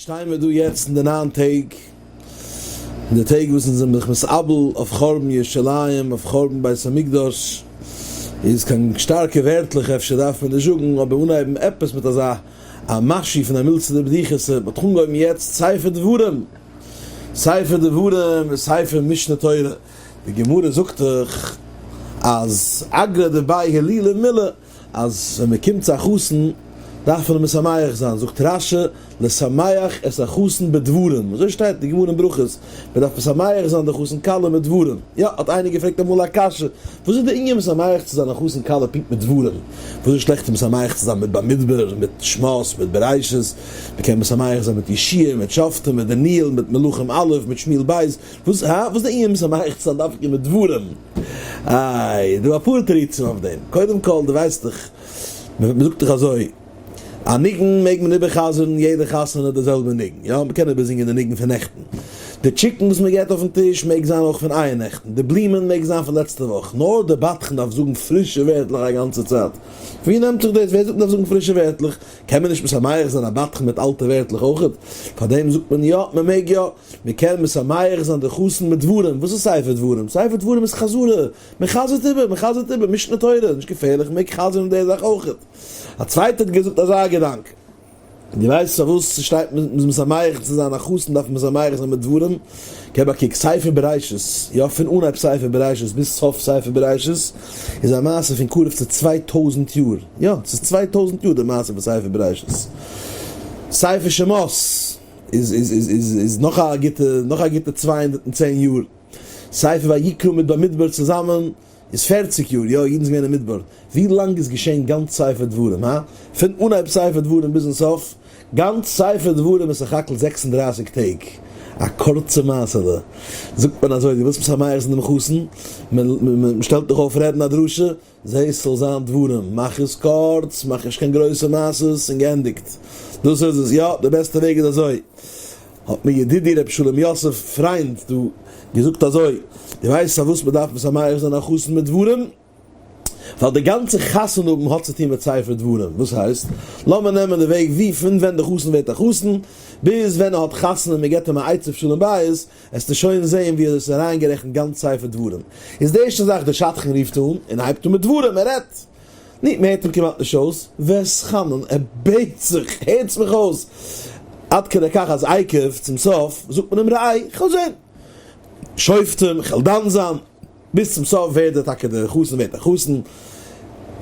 שטייען מיר דא יעצט אין די ניין טעג, אין די טעג וואס אונז זענען זיך מתאבל אויף חורבן ירושלים, אויף חורבן בית המקדש, איז קיין שטארקע ווערטלעך אפשר דארף מען נישט זאגן, אבער אנהייבן עפעס מיט אזא א משהו פון א מילתא דבדיחותא, מען האט אנגעהויבן יעצט ספר דברים, ספר דברים איז ספר משנה תורה, די גמרא זאגט דאך אז אגרא דבי הילולא מילי, אז ווען מען קומט צו א חתן דארף מען אים משמח זיין, זאגט רש"י, לשמח את החתן בדברים, אזוי שטייט אין די גמרא אין ברכות, מען דארף משמח זיין די חתן כלה מיט דברים, יא, האט איינער געפרעגט אמאל א קשיא, וואס איז די ענין משמח צו זיין א חתן כלה פונקט מיט דברים, וואס איז שלעכט משמח צו זיין מיט במדבר, מיט שמות, מיט בראשית, מען קען משמח זיין מיט יהושע, מיט שופטים, מיט דניאל, מיט מלכים א', מיט שמואל ב', וואס, הא? וואס איז די ענין משמח צו זיין דווקא מיט דברים? איי, דא אפאר תירוצים אויף דעם. קודם כל, דו ווייסט דאך, מען זאגט דאך אזוי, א ניגון מעג מען איבער'חזר'ן יעדע חתונה די זעלבע ניגון, יא, מען קען איבערזינגען די ניגון פון נעכטן. די chicken וואס מען געט אויפן טיש מעג זיין אויך פון אייערנעכטן, די בלומען מעג זיין פון לעצטע וואך, נאר די בדחן דארף זאגן פרישע ווערטלעך א גאנצע צייט. פון ווי נעמט זיך דאס? ווער זאגט מען דארף זאגן פרישע ווערטלעך? קען מען נישט משמח זיין א בדחן מיט אלטע ווערטלעך אויכעט? פארדעם זאגט מען יא, מען מעג יא. מען קען משמח זיין די חתן מיט דברים, וואס איז ספר דברים? ספר דברים איז חזרה, מען חזר'ט איבער, מען חזר'ט איבער משנה תורה, נישט געפערליך, מען מעג חזר'ן די זאך אויכעט. א צווייטער האט געזאגט אזא געדאנק, דו ווייסט פארוואס ס'שטייט מ'איז משמח צו זיין א חתן דארף מען משמח זיין מיט דברים? געב א קוק, ספר בראשית, יא פון אנהייב ספר בראשית ביז סוף ספר בראשית איז א מעשה פון קרוב צו 2000 יאר, יא ס'איז 2000 יאר די מעשה פון ספר בראשית. ספר שמות איז איז איז איז איז נאך א גוטע נאך א גוטע 210 יאר. ספר ויקרא מיט במדבר צוזאמען איז 40 יאר, יא אידן זענען געווען אין מדבר. ווי לאנג איז געשען גאנץ ספר דברים, הא? פון אנהייב ספר דברים ביזן סוף? גאנץ ספר דברים איז סך הכל 36 טעג. א קורצע מעשה'לע. זאגט מען אזוי, דו ווילסט משמח זיין דעם חתן? מען שטעלט דיך אויף רעדן א דרשה, זע ס'זאל זיין דברים, מאך עס קורץ, מאך נישט קיין גרויסע מעשות, און געענדיגט. דאס איז עס. יא, די בעסטע וועג איז אזוי. האט מיר ידידי ר' שלום יוסף פריינד דא געזאגט אזוי, דו ווייסט פארוואס מען דארף משמח זיין א חתן מיט דברים? ווייל די גאנצע חתונה האבן האט צו טון מיט ספר דברים. וואס הייסט? לאמיר נעמען די וועג ווי פון ווען די חתן ווערט א חתן, ביז ווען ער האט חתונה און מען געבט אים א עצה אויף שלום בית, וועסטו שוין זעהן ווי עס איז אריינגערעכנט גאנץ ספר דברים. איז די ערשטע זאך די שדכן רופט אן און הייבט אן מיט דברים, ער רעדט. נו, מען הערט אים כמעט נישט אויס, ואתחנן, ער בעט זיך, הערטס מיך אויס, עד כדי כך אז עקב, צום סוף, זאגט מען אים ראה, כ'וועל זעהן. שופטים, כ'וועל דן זיין. ביז צום סוף ווערט ער טאקע דער חתן ווערט א חתן,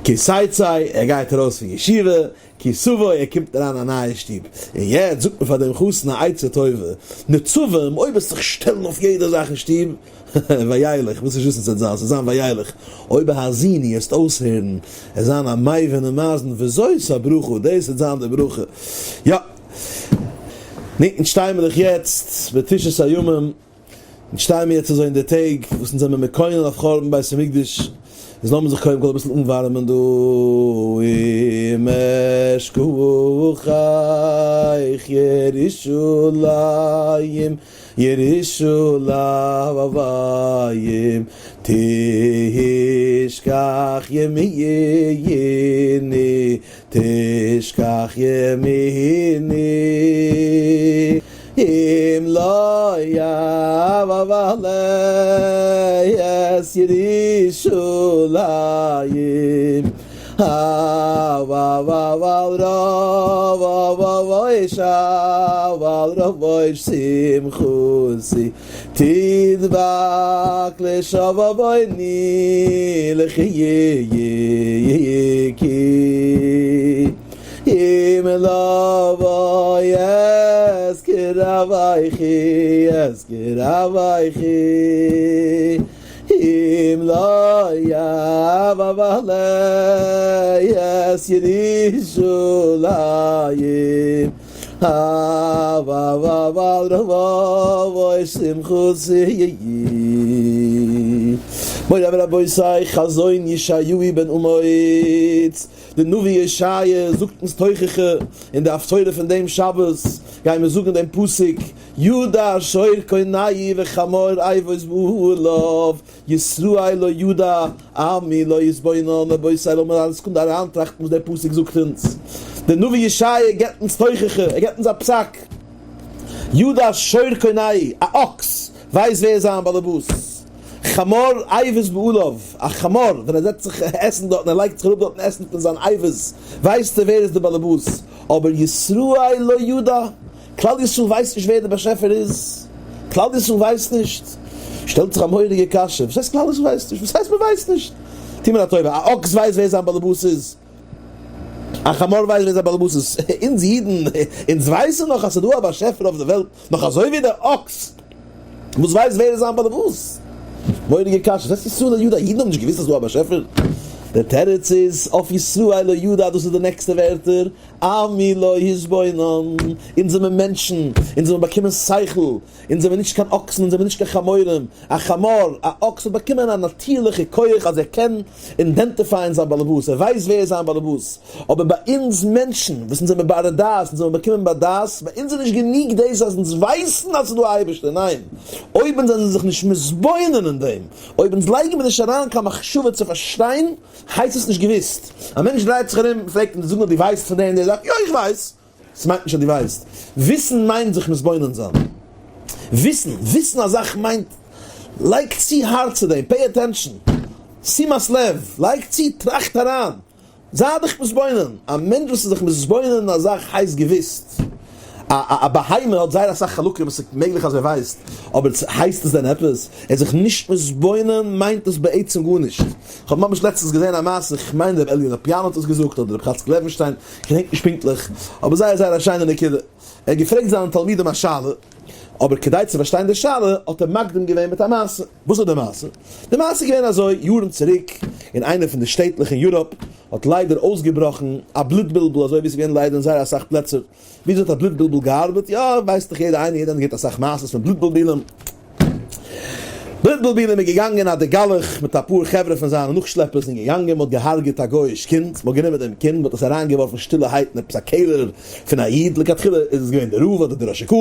כי תצא, ער גייט ארויס פון ישיבה, כי תבוא, ער קומט אריין אין א נייע שטוב, און יעצט זאגט מען פאר דעם חתן א עצה טובה, נצבים, אויב וועסט זיך שטעלן אויף יעדע זאך אין שטוב, וילך, וועסט נישט וויסן ס'וועט זיין, ס'וועט זיין וילך, אויב האזיני, וועסט אויסהערן, עס זיין א מבין און מאזן, וזאת הברכה, דאס וועט זיין די ברכה. יא. נו, אונז שטייען מיר דאך יעצט בתשעת הימים. אונז שטייען מיר יעצט אזוי אין די טעג וואס אונז זעמיר מקונן אויף חורבן בית המקדש, איז לאמיר זיך קודם כל אביסל אנווארעמען דא, אם אשכחך ירושלים, ירושלים, תשכח ימיני, תשכח ימיני אם לא יבא את ירושלים אבל רב אבל רב שמחתי תדבק לשובבני לחיי כי אם לא אזכיר אבייכי אזכיר אבייכי אם לא יבא את ירושלים אבל רבוי שמחתי מורי ורבותי חזון ישעיהו בן אמוץ, די נביא ישעיה זאגט אונז תוכחה אין די הפטורה פון דעם שבת, גייען מיר זאגן דעם פסוק, ידע שור קונהו וחמור אבות בעליו, ישראל לא ידע, עמי לא יתבונן, רבותי לאמיר א סעקונדע אריינטראכטן וואס דער פסוק זאגט אונז, דער נביא ישעיה געבט אונז תוכחה, ער געבט אונז א פסק. ידע שור קונהו, א אקס ווייסט ווער איז זיין באלעבאס. חמור אבוס בעליו, א חמור ווען ער זעצט זיך עסן דארטן, ער לייגט זיך אראפ דארטן עסן פון זיין אבוס, ווייסט ער ווער איז די באלעבאס. אבער ישראל לא ידע, כלל ישראל ווייסט נישט ווער דער באשעפער איז, כלל ישראל ווייסט נישט. שטעלט זיך א מורא'דיגע קשיא, וואס הייסט כלל ישראל ווייסט נישט? וואס הייסט מען ווייסט נישט? טו מיר א טובה, א אקס ווייסט ווער זיין באלעבאס איז? א חמור ווייסט ווער זיין באלעבאס איז? אונז אידן, אונז ווייסן נאך אז ס'איז דא א באשעפער אויף די וועלט, נאך אזוי ווי דער אקס וואס ווייסט ווער איז זיין באלעבאס? מורא'דיגע קשיא, וואס הייסט ישראל לא ידע? אידן האבן נישט געוואוסט אז ס'איז דא א באשעפער? דער תירוץ איז, אויף ישראל לא ידע, דאס איז די נעקסטע ווערטער, עמי לא התבונן, אונז זעמיר מענטשן, אונז האבן באקומען שכל, אונז זעמיר נישט קיין אקסן, אונז זעמיר נישט קיין חמורים, א חמור, א אקס האט באקומען א נאטירליכע כח אז ער קען אינדענטיפייען זיין באלעבאס, ער ווייסט ווער איז זיין באלעבאס, אבער ביי אונז מענטשן וואס אונז זעמיר בעלי דעת, אונז האבן באקומען בר דעת, ביי אונז איז נישט גענוג דאס אז אונז ווייסן אז ס'איז דא א אייבערשטער, ניין, אויב אונז זענען זיך נישט מתבונן אין דעם, אויב אונז לייגן מיר נישט אריין קיין מחשבה צו פארשטיין, הייסט עס נישט געוואוסט. א מענטש דרייט זיך ארום, פרעגט אים, זאג נאר דו ווייסט פון דעם? דער זאגט, יא איך ווייס. ס'מיינט נישט אז דו ווייסט. וויסן מיינט זיך מתבונן זיין. וויסן, וויסן א זאך מיינט לייג צו הארץ צו דעם, pay attention, שימת לב, לייג צו, טראכט אריין, זיי דיך מתבונן. א מענטש וואס איז זיך מתבונן אין א זאך הייסט געוואוסט. א א בהמה האט זייער אסאך חלקים וואס איז מעגליך אז ער ווייסט, אבער הייסט עס דען עפעס? ער איז זיך נישט מתבונן מיינט עס בעצם גארנישט. כ'האב ממש לעצטנס געזען א מעשה, כ'מיין ר' אלי' לאפיאן האט עס געזאגט אדער ר' חאצקל לעווענשטיין, כ'געדענק נישט פונקטליך, אבער זייער זייער א שיינע נקודה. ער האט געפרעגט זיינע תלמידים א שאלה, אבער כדי צו פארשטיין די שאלה האט ער מקדים געווען מיט א מעשה. וואס איז די מעשה? די מעשה איז געווען אזוי, יארן צוריק אין איינע פון די שטעטלעך אין יוראפ האט ליידער אויסגעבראכן א בלוט בלבול אזוי ווי עס איז געווען ליידער אין זייער אסאך פלעצער, וויאזוי האט א בלוט בלבול געארבעט? יא, ווייסט דאך יעדער איינער, יעדער איינער געהערט אסאך מעשות פון בלוט בלבולים. בלוט בלבולים איז געגאנגען א די גלח מיט אפאר חברה פון זיינע נאכשלעפערס און געגאנגען, מ'האט געהארגעט א גוי'איש קינד, מ'האט גענומען דעם קינד, מ'האט עס אריינגעווארפן שטילערהייט אין עפעס א קעלער פון א איד, לכתחילה איז עס געווען די רב אדער די ראש הקהל,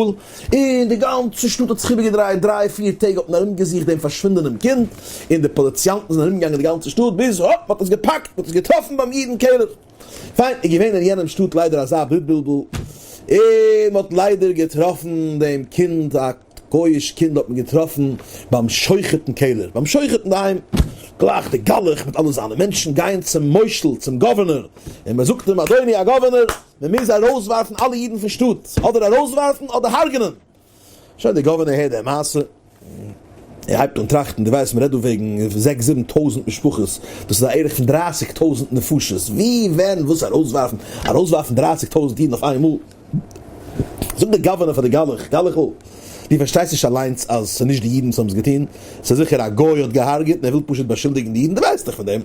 און די גאנצע שטאט האט זיך איבערגעדרייט, דריי פיר טעג האט מען ארומגעזוכט דעם פארשווינדענעם קינד, און די פאליציאנטן זענען ארומגעגאנגען די גאנצע שטאט, ביז האפ, מ'האט עס געפאקט, מ'האט עס געטראפן ביים איד אין קעלער. פיין, איז געווען אין יענעם שטאט ליידער אזא בלוט בלבול, און מ'האט ליידער געטראפן דעם קינד, א גוי'איש קינד האט מען געטראפן ביים שוחט אין קעלער, ביים שוחט אינדערהיים, גלייך די גלח מיט אלע זיינע מענטשן גייען צום מושל, צום גאווערנער, און מ'זאגט אים, אדוני הגאווערנער, מען מוז ארויסווארפן אלע אידן פון שטאט, אדער ארויסווארפן אדער הרג'נען. שוין דער גאווערנער הערט די מעשה, ער הייבט אן טראכטן, דו ווייסט מען רעדט דא וועגן זעקס זיבן טויזנט משפחות, דאס איז א ערך פון דרייסיג טויזנט נפשות, ווי, ווען, וואס ארויסווארפן, ארויסווארפן דרייסיג טויזנט אידן אויף איינמאל? זאגט דער גאווערנער פאר די גלח, גלח'ל, דו פארשטייסט נישט אליינס אז ס'איז נישט די אידן וואס האבן עס געטון, ס'איז זיכער א גוי האט געהארגעט און ער וויל פשוט באשולדיגן די אידן, דו ווייסט דאך פון דעם.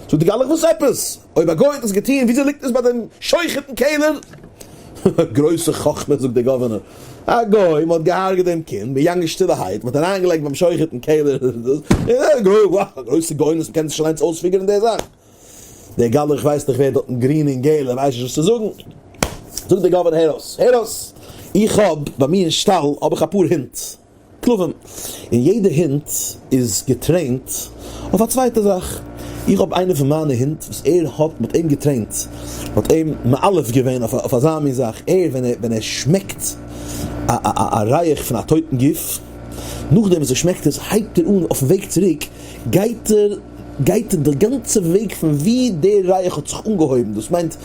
זאגט די גלח, וואס עפעס? אויב א גוי האט עס געטון, וויאזוי ליגט עס ביי דעם שוחט אין קעלער? גרויסע חכמה, זאגט דער גאווערנער, א גוי, מ'האט געהארגעט דעם קינד, מ'געגאנגען שטילערהייט, מ'האט אריינגעלייגט ביים שוחט אין קעלער, גרויסע גאונות, מ'קען זיך נישט אליינס אויספיגערן די זאך. דער גלח ווייסט דאך ווער דארטן גרין און געל, ער ווייסט נישט וואס צו זאגן. זאגט דער גאווערנער, הער אויס, הער אויס, איך האב, ביי מיר אין שטאל האב איך אפאר הינט, כלבים, און יעדע הונט איז געטרעינט אויף א צווייטע זאך, איך האב איינע פון מיינע הינט וואס ער האט מ'האט אים געטרעינט, מ'האט אים מאלף געווען אויף אזא מין זאך, ער ווען ער ווען ער שמעקט א א ריח פון א טויטן גוף, נאכדעם וואס ער שמעקט עס הייבט ער אן אויפן וועג צוריק גייט ער גייט ער די גאנצע וועג פון ווי די ריח האט זיך אנגעהויבן, דאס מיינט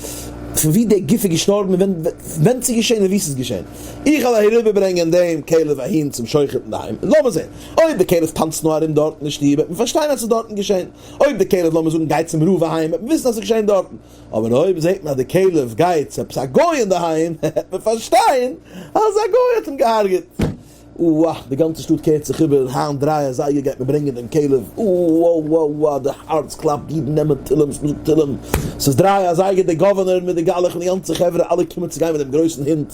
פון ווי די גוף איז געשטארבן און ווען ווען ס'איז געשען און ווי ס'איז געשען. איך וועל אריבערברענגען דעם כלב אהין צום שוחט אינדערהיים און לאמיר זען אויב די כלב טאנצט נאר ארום דארטן אין שטוב וועט מען פארשטיין אז ס'איז דארטן געשען, אויב די כלב לאמיר זאגן גייט צום רב אהיים וועט מען וויסן אז ס'איז געשען דארטן, אבער אויב זעט מען אז די כלב גייט צו עפעס א גוי אינדערהיים וועט מען פארשטיין אז א גוי האט אים געהארגעט. אוה די גאנצע שטאט קערט זיך איבער, היינט דריי אזייגער גייט מען ברענגען דעם כלב, אוה אוה די הארץ קלאפט, אידן נעמען תהלים, מ'זאגט תהלים, ס'איז דריי אזייגער, די גאווערנער מיט די גלח און די גאנצע חברה אלע קומען צו גיין מיט דעם גרויסן הונט,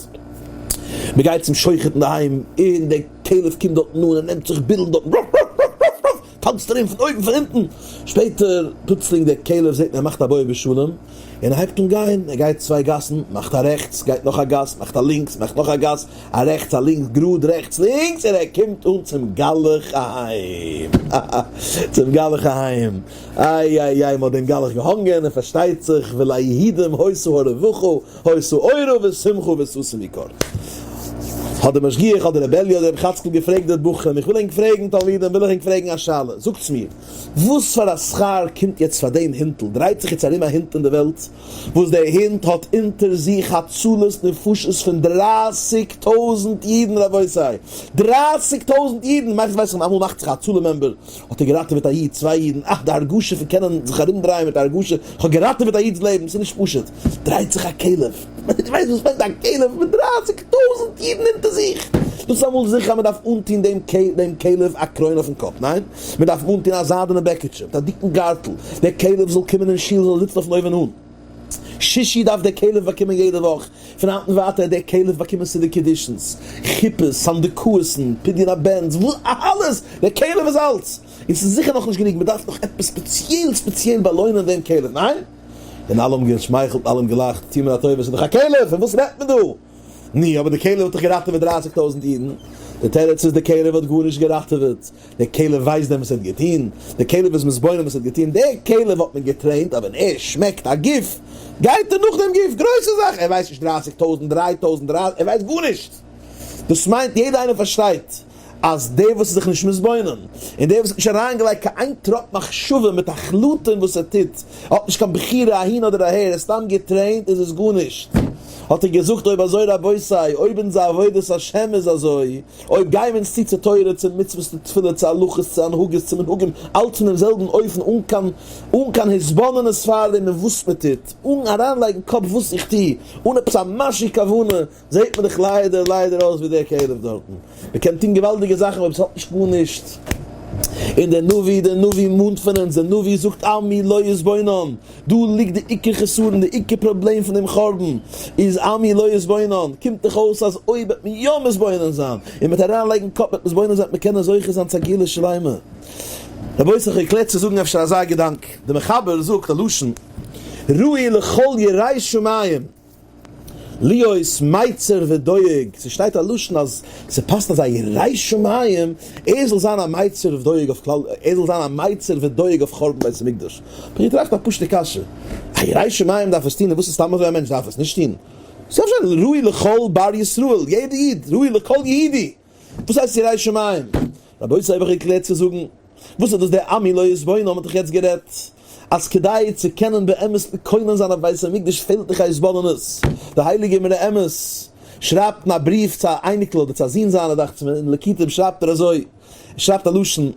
מ'גייט צום שוחט אינדערהיים, און דער כלב קומט דארטן אן און נעמט זיך בילן דארטן, רוף רוף רוף רוף רוף, טאנצט ארום פון אויבן פון אונטן, שפעטער פלוצלינג דער כלב זעט מען ער מאכט א בואי בשלום, און ער הייבט אן גיין, ער גייט צוויי גאסן, מאכט א רעכטס, גייט נאך א גאס, מאכט א לינקס, מאכט נאך א גאס, א רעכטס א לינקס, גראד רעכטס לינקס, און ער קומט אן צום גלח אהיים, צום גלח אהיים, איי איי איי, מען האט דעם גלח געהאנגען, און פארשטייט זיך וליהודים היתה הרווחה, היתה אורה ושמחה וששון ויקר. האט דער משגיח אדער רבי אלי' אדער רבי חאצקל געפרעגט די בחורים, איך וויל ענק פרעגן תלמידים וויל איך ענק פרעגן א שאלה, זאגטס מיר, וואס פאר א שכר קומט יעצט פאר דעם הינטל, דרייט זיך יעצט ארום א הינט אין די וועלט, וואס דער הינט האט אונטער זיך הצלת נפשות פון דרייסיג טויזענט אידן, רבותי, דרייסיג טויזענט אידן, מאכט ווייס איך אמאל מאכט זיך א הצלה member, האט ער געראטעוועט א איד, צוויי אידן, אה, די הרגשה פון קענען זיך ארומדרייען מיט א הרגשה, איך האב געראטעוועט א איד'ס לעבן, ס'איז נישט פשוט, דרייט זיך א כלב, דו ווייסט וואס מיינט א כלב מיט דרייסיג טויזענט אידן אונטער זיך? דאס איז אמאל זיכער אז מען דארף אנטון דעם דעם כלב א קרוין אויפן קאפ, ניין? מען דארף אים אנטון א זיידענע בעקיטשע מיט א דיקן גארטל, דער כלב זאל קומען אין שול זאל זיצן אויפן אויבן אן. שישי דארף דער כלב באקומען יעדע וואך, פון היינט און ווייטער דער כלב באקומען סידור קידושין'ס, חופות, סנדקאות'ן, פדיון הבן'ס, וואס אלעס! דער כלב איז אלץ! און ס'איז זיכער נאכנישט גענוג, מען דארף נאך עפעס ספעציעל ספעציעל באלוינען דעם כלב, ניין? און אלע האבן געשמייכלט, אלע האבן געלאכט, טו מיר א טובה, ס'איז דאך א כלב, פון וואס רעדט מען דא? נו, אבער די כלב האט דאך געראטעוועט דרייסיג טויזנט אידן. די תירוץ איז, די כלב האט גארנישט געראטעוועט, די כלב ווייסט דען וואס ער האט געטון? די כלב איז מתבונן וואס ער האט געטון? די כלב האט מען געטרעינט אז ווען ער שמעקט א גוף, גייט ער נאך דעם גוף, גרויסע זאך, ער ווייסט נישט דרייסיג טויזנט, דריי טויזנט, דריי, ער ווייסט גארנישט. דאס מיינט יעדער איינער פארשטייט אז דער וואס איז זיך נישט מתבונן, און דער וואס האט נישט אריינגעלייגט קיין איין טראפ מחשבה מיט החלטה אין וואס ער טוט, האט נישט קיין בחירה אהין אדער אהער, ער איז סתם געטרעינט, איז עס גארנישט. האט ער געזאגט, אויב אזוי רבותי, אויב אונזער עבודת השם איז אזוי, אויב גייען אונז צו צו תורה, צו מצוות, צו תפילה, צו הלכות, צו הנהגות, צו מנהגים, אלץ פון דעם זעלבן אופן, אן קיין אן קיין התבוננות פארדעם אין וואס מען טוט, אן אריינלייגן קאפ וואס איך טו, אן עפעס א משהו כוונה, זעהט מען דאך ליידער ליידער אויס ווי דער כלב דארטן. מען קען טון געוואלדיגע זאכן אבער עס האט נישט גארנישט. און דער נביא, דער נביא מאנט פון אונז, דער נביא זאגט עמי לא יתבונן. דא ליגט די עיקר חסרון, די עיקר פראבלעם פון דעם חורבן, איז עמי לא יתבונן. קומט דאך אויס אז אויב וועט מען יא מתבונן זיין, און מען וועט אריינלייגן קאפ מיט מתבונן זיין וועט מען קענען זוכה זיין צו א גאולה שלימה. רבותי איך האב געקלערט צו זאגן אפשר אזא געדאנק. דער מחבר זאגט א לשון ראוי לכל ירא שמים. להיות מיצר ודואג, ס'שטייט א לשון אז ס'פאסט אז א ירא שמים ער זאל זיין א מיצר ודואג אויף כלל, ער זאל זיין א מיצר ודואג אויף חורבן בית המקדש. האב איך געטראכט א פשוטע קשיא, א ירא שמים דארף עס טון און וואס איז סתם אזוי א מענטש דארף עס נישט טון? ס'דארף זיין ראוי לכל בר ישראל, יעדע איד, ראוי לכל יהודי, וואס הייסט ירא שמים? רבותי האב איך געקלערט צו זאגן, וואס איז דאס דער עמי לא יתבונן האט מען דאך יעצט גערעדט אז כדי צו קענען באמת קונה זיין אויף בית המקדש פעלט דאך א התבוננות, די הייליגע אמרי אמת שרייבט אין א בריוו צו א אייניקל אדער צו א זון זיינער דאכט זיך מיר אין ליקוטים שרייבט ער אזוי, ער שרייבט א לשון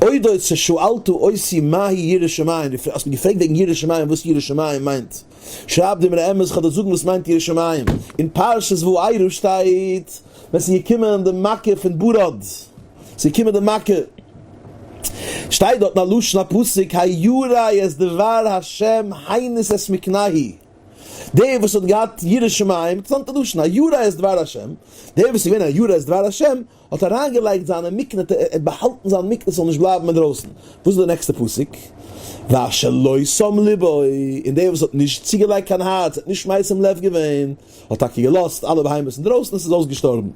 אודות ששאלת אותי מהי יראת שמים, דו האסט מיר געפרעגט וועגן יראת שמים וואס יראת שמים מיינט, שרייבט די אמרי אמת כ'וועל דיר זאגן וואס מיינט יראת שמים, אין פרשת וארא שטייט ווען ס'איז געקומען די מכה פון ברד, ס'איז געקומען די מכה, שטייט דארטן א לשון א פסוק הירא את דבר ה' הניס את מקנהו, דער וואס האט געהאט יראת שמים, אינטערעסאנטע לשון, הירא את דבר ה', דער וואס איז געווען א ירא את דבר ה', האט אריינגעלייגט זיינע מקנה, ער האט באהאלטן זיין מקנה ס'זאל נישט בלייבן אינדרויסן, וואס איז די נעקסטע פסוק? ואשר לא שם לבו, און דער וואס האט נישט צוגעלייגט קיין הארץ, האט נישט משים לב געווען, האט טאקע געלאזט אלע בהמות אינדרויסן און ס'איז אויסגעשטארבן.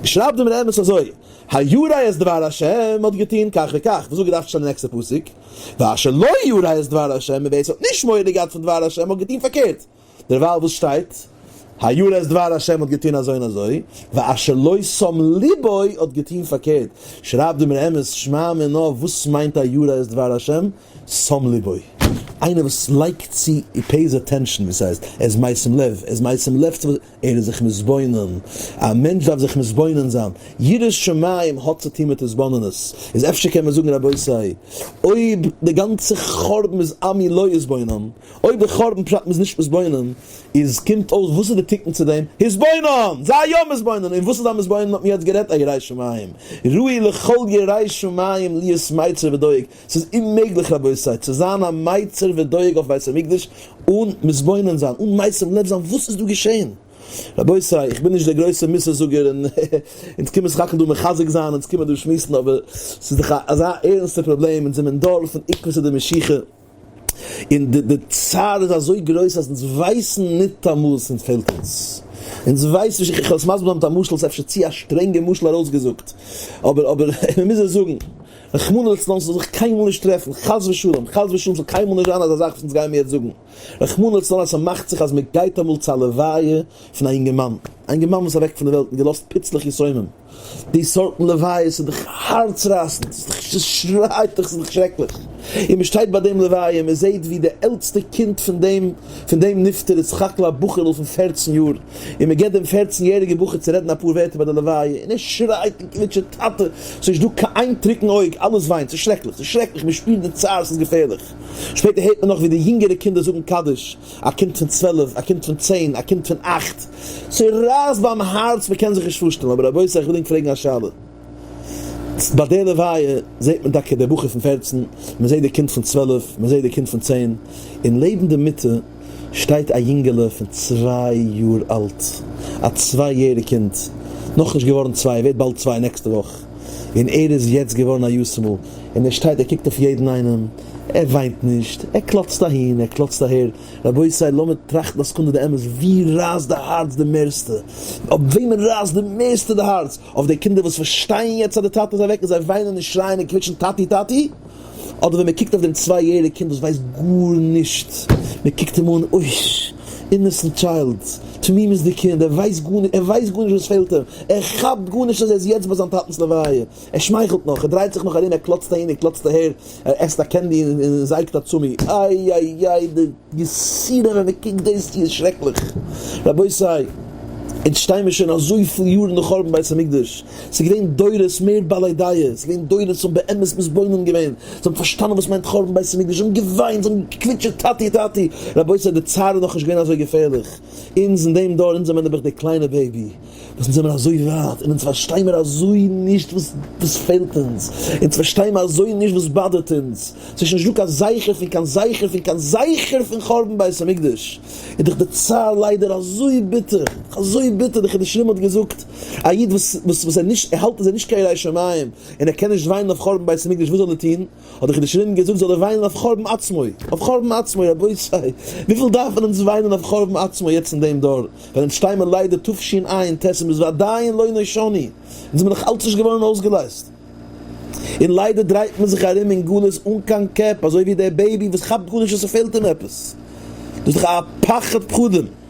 שרייבט דער אמת אזוי, הירא את דבר השם האט געטון כך וכך, וואס האט געדארפט שטיין אין נעקסטע פסוק? ואשר לא ירא את דבר השם, און ווער ס'האט נישט מורא געהאט פון דבר השם האט געטון פארקערט. דערווייל וואס שטייט? הירא את דבר השם האט געטון אזוי און אזוי, ואשר לא שם לבו האט געטון פארקערט. שרייבט דער אמת, שמע מינה, וואס מיינט הירא את דבר השם? שם לבו. איינער וואס לייגט צו, he pays attention, ווי ס'הייסט, ער איז משים לב, ער איז משים לב צו וואס, ער איז זיך מתבונן. א מענטש דארף זיך מתבונן זיין. יראת שמים האט צו טון מיט התבוננות. איז אפשר קען מען זאגן רבותי, אויב די גאנצע חורבן איז עמי לא יתבונן, אויב די חורבן פשט מ'איז נישט מתבונן, איז קומט אויס וואס איז די תיקון צו דעם? התבונן! זיי יא מתבונן! און וואס איז א מתבונן האט מען יעצט גערעדט א ירא שמים. ראוי לכל ירא שמים להיות מיצר ודואג. ס'איז אוממעגליך רבותי צו זיין א מיצר ודואג אויף בית המקדש אן מתבונן זיין, אן משים לב זיין וואס איז דא געשען. רבותי איך בין נישט דער גרויסער מוסר זאגער און אונז קומען סך הכל דא מחזק זיין, אונז קומען דא שמועסן אבער ס'איז דאך אזא ערנסטע פראבלעם, אונז זעמיר אין דור פון עקבתא דמשיחא, און די די צער איז אזוי גרויס אז אונז ווייסן ניטאמאל וואס אונז פעלט אונז. אונז ווייסן נישט, איך וועל עס מסביר זיין מיט א משל, ס'איז אפשר צו א שטרענגע משל ארויסגעזאגט, אבער אבער מ'מוז עס זאגן, רחמנא לצלן ס'זאל זיך קיינמאל נישט טרעפן, חס ושלום, חס ושלום ס'זאל קיינמאל נישט זיין אזא זאך וואס אונז גייען מיר יעצט זאגן, רחמנא לצלן אז ס'מאכט זיך אז מ'גייט אמאל צו א לוויה פון א אינגערמאן, א אינגערמאן וואס איז אוועק פון די וועלט און געלאזט פיצלעך יתומים, די סארטן לוויות איז דאך הארצרייסנד, ס'איז דאך ס'שרייט דאך, ס'איז דאך שרעקליך, און מ'שטייט ביי דעם לוויה און מ'זעט ווי די עלטסטע קינד פון דעם פון דעם נפטר איז סך הכל א בחור'ל פון פערצן יאר, און מ'געט דעם פערצן יעריגע בחור צו רעדן אפאר ווערטער ביי די לוויה, און ער שרייט און קוויטשעט טאטע, ס'איז נישט דא קיין איין טרוקן אויג, אלעס וויינט, ס'איז שרעקליך, ס'איז שרעקליך, מ'שפירט די צער, ס'איז געפערליך. שפעטער הערט מען נאך ווי די יונגערע קינדער זאגן קדיש, א קינד פון 12, א קינד פון 10, א קינד פון 8, ס'רייסט ביים הארץ מ'קען זיך נישט פארשטעלן, אבער רבותי איך וויל ענק פרעגן א שאלה, ביי די לוויה זעט מען טאקע די בחור פון 14, מ'זעט די קינד פון 12, מ'זעט די קינד פון 10, און לעבן די מיטה שטייט א יונגעלע פון צוויי יאר אלט, א צוויי יעריג קינד, נאכנישט געווארן צוויי, ער ווערט באלד צוויי נעקסטע וואך, און ער איז יעצט געווארן א יתומ'ל, און ער שטייט ער קוקט אויף יעדן איינעם, ער וויינט נישט, ער קלאצט אהין, ער קלאצט אהער, רבותי לאמיר טראכטן א סעקונדע די אמת, ווי רייסט די הארץ די מערסטע? אויף וועמען רייסט די מערסטע די הארץ? אויף די קינדער וואס פארשטייען יעצט אז די טאטע איז אוועק און זיי וויינען און שרייען און קוויטשן טאטי טאטי? אדער ווען מען קוקט אויף דעם צוויי יעריג קינד וואס ווייסט גארנישט, מען קוקט אים אן, אוי, innocent child, תמימות'דיג קינד, ער ווייסט גארנישט, ער ווייסט גארנישט וואס פעלט אים, ער כאפט גארנישט אז ער איז יעצט ביי זיין טאטנ'ס לוויה, ער שמייכלט נאך, ער דרייט זיך נאך ארום, ער קלאצט אהין, ער קלאצט אהער, ער עסט א candy און זייגט א צומי, איי איי איי די יסורים ווען מען קוקט דאס צו איז שרעקליך, רבותי, אונז שטיי מיר שוין אזויפיל יארן נאך חורבן בית המקדש, ס'איז געווען דורות מער בעלי דעה, ס'איז געווען דורות וואס האבן באמת מתבונן געווען, זיי האבן פארשטאנען וואס מיינט חורבן בית המקדש, זיי האבן געוויינט, זיי האבן געקוויטשעט טאטי טאטי, רבותי די צער איז נאכנישט געווען אזוי געפערליך, אונז אין דעם דור, אונז זעמיר נעבעך די קליינע baby, וואס אונז זעמיר אזוי ווייט, און אונז פארשטיי מיר אזוי נישט וואס וואס פעלט אונז, אונז פארשטיי מיר אזוי נישט וואס באדערט אונז, ס'איז נישט דא קיין זכר פון קיין זכר פון קיין זכר פון חורבן בית המקדש, איז דאך די צער ליידער אזוי ביטער, אזוי ביטער, די חידושי הרי"ם האט געזאגט, א איד וואס וואס וואס ער נישט ער האלט אז ער איז נישט קיין ירא שמים, און ער קען נישט וויינען אויף חורבן בית המקדש וואס זאל ער טון? האט די חידושי הרי"ם געזאגט זאל ער וויינען אויף חורבן עצמו, אויף חורבן עצמו, רבותי, וויפיל דארף מען אונז וויינען אויף חורבן עצמו יעצט אין דעם דור, ווען אונז שטיי מיר ליידער תשע"ט און מ'איז ועדיין לא נושענו, אונז זעמיר נאך אלץ נישט געווארן אויסגעלייזט, און ליידער דרייט מען זיך ארום אין גלות אן קיין קעפ, אזוי ווי דער baby וואס כאפט גארנישט אז ס'פעלט אים עפעס, דאס איז דאך א פחד פחדים.